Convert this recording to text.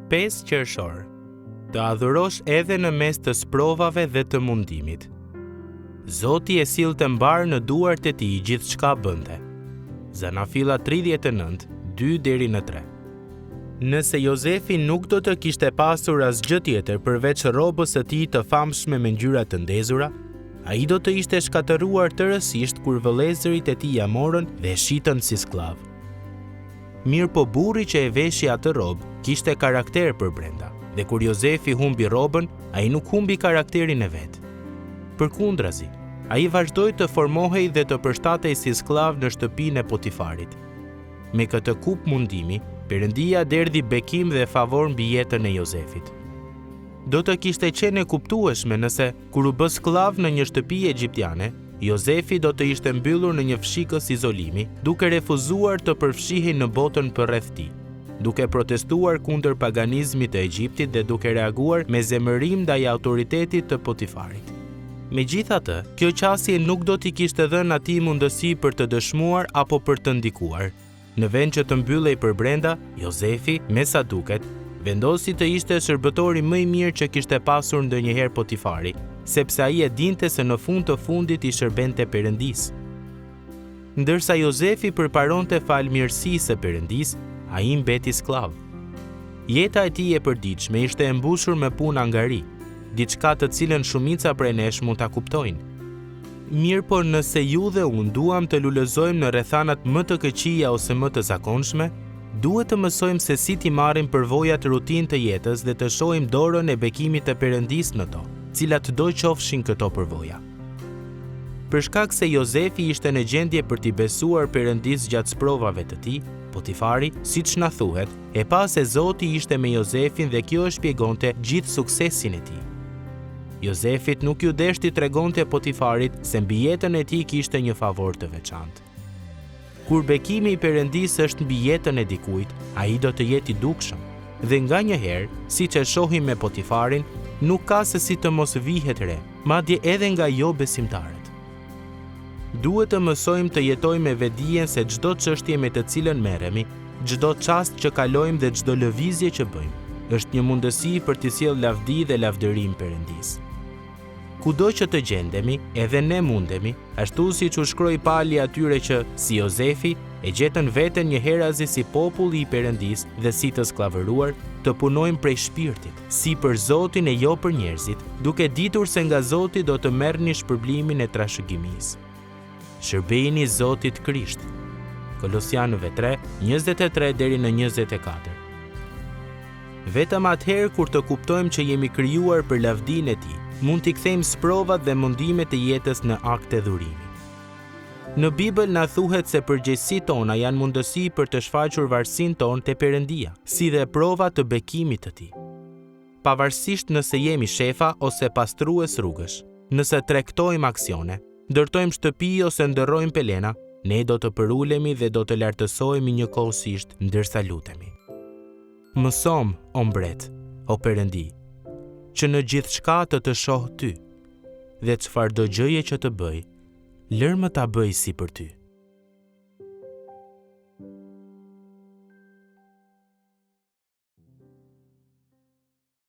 5 qershor. Të adhurosh edhe në mes të sprovave dhe të mundimit. Zoti e sillte mbarë në duart e tij gjithçka bënte. Zanafilla 39, 2 deri në 3. Nëse Jozefi nuk do të kishte pasur asgjë tjetër përveç rrobës së tij të famshme me ngjyra të ndezura, ai do të ishte shkatërruar tërësisht kur vëllezërit e tij ia morën dhe e shitën si skllav. Mirëpo burri që e veshi atë rrobë kishte karakter përbrenda, dhe kur Jozefi humbi rrobën, ai nuk humbi karakterin e vet. Përkundrazi, ai vazhdoi të formohej dhe të përshtatej si skllav në shtëpinë e Potifarit. Me këtë kupë mundimi, Perëndia derdhi bekim dhe favor mbi jetën e Jozefit. Do të kishte qenë e kuptueshme nëse, kur u bë skllav në një shtëpi egjiptiane, Jozefi do të ishte mbyllur në një fshikëz izolimi, duke refuzuar të përfshihej në botën përreth tij, duke protestuar kundër paganizmit të Egjiptit dhe duke reaguar me zemërim ndaj autoritetit të Potifarit. Megjithatë, kjo qasje nuk do t'i kishte dhënë atij mundësi për të dëshmuar apo për të ndikuar. Në vend që të mbyllej përbrenda, Jozefi, me sa duket, vendosi të ishte shërbëtori më i mirë që kishte pasur ndonjëherë Potifari, sepse ai e dinte se në fund të fundit i shërbente Perëndisë. Ndërsa Jozefi përparonte falë mirësisë së Perëndisë, ai mbeti skllav. Jeta e tij e përditshme ishte e mbushur me punë angari, diçka të cilën shumica prej nesh mund ta kuptojnë. Mirëpo nëse ju dhe unë duam të lulëzojmë në rrethanat më të këqija ose më të zakonshme, duhet të mësojmë se si t'i marrim përvojat rutinë të jetës dhe të shohim dorën e bekimit të Perëndisë në to, cilatdo qofshin këto përvoja. Për shkak se Jozefi ishte në gjendje për t'i besuar Perëndisë gjatë sprovave të tij, Potifari, siç na thuhet, e pa se Zoti ishte me Jozefin dhe kjo e shpjegonte gjithë suksesin e tij. Jozefit nuk iu desh t'i tregonte Potifarit se mbi jetën e tij kishte një favor të veçantë. Kur bekimi i Perëndisë është mbi jetën e dikujt, ai do të jetë i dukshëm. Dhe nganjëherë, siç e shohim me Potifarin, nuk ka se si të mos vihet re, madje edhe nga jobesimtarët. Duhet të mësojmë të jetojmë me vetëdijen se çdo çështje me të cilën merremi, çdo çast që kalojmë dhe çdo lëvizje që bëjmë, është një mundësi për t'i sjellë lavdi dhe lavdërim Perëndisë. Kudo që të gjendemi, edhe ne mundemi, ashtu siç u shkroi Pali atyre që, si Jozefi, e gjetën veten njëherazi si populli i Perëndisë dhe si të skllavëruar, të punojmë prej shpirtit, si për Zotin e jo për njerëzit, duke ditur se nga Zoti do të merrni shpërblimin e trashëgimisë. Shërbejini Zotit Krisht. Kolosianëve 3, 23 deri në 24. Vetëm atëherë kur të kuptojmë që jemi krijuar për lavdinë e Tij, mund t'i kthejmë sprovat dhe mundimet e jetës në akte dhurimi. Në Bibël na thuhet se përgjegjësitë tona janë mundësi për të shfaqur varësinë tonë te Perëndia, si dhe prova të bekimit të Tij. Pavarësisht nëse jemi shefa ose pastrues rrugësh, nëse tregtojmë aksione, ndërtojmë shtëpi ose ndërrojmë pelena, ne do të përulemi dhe do të lartësohemi njëkohësisht ndërsa lutemi. Mësomë, o mbret, o Perëndi, që në gjithçka të të shoh ty, dhe çfarëdo gjëje që të bëj, lërmë ta bëj si për ty.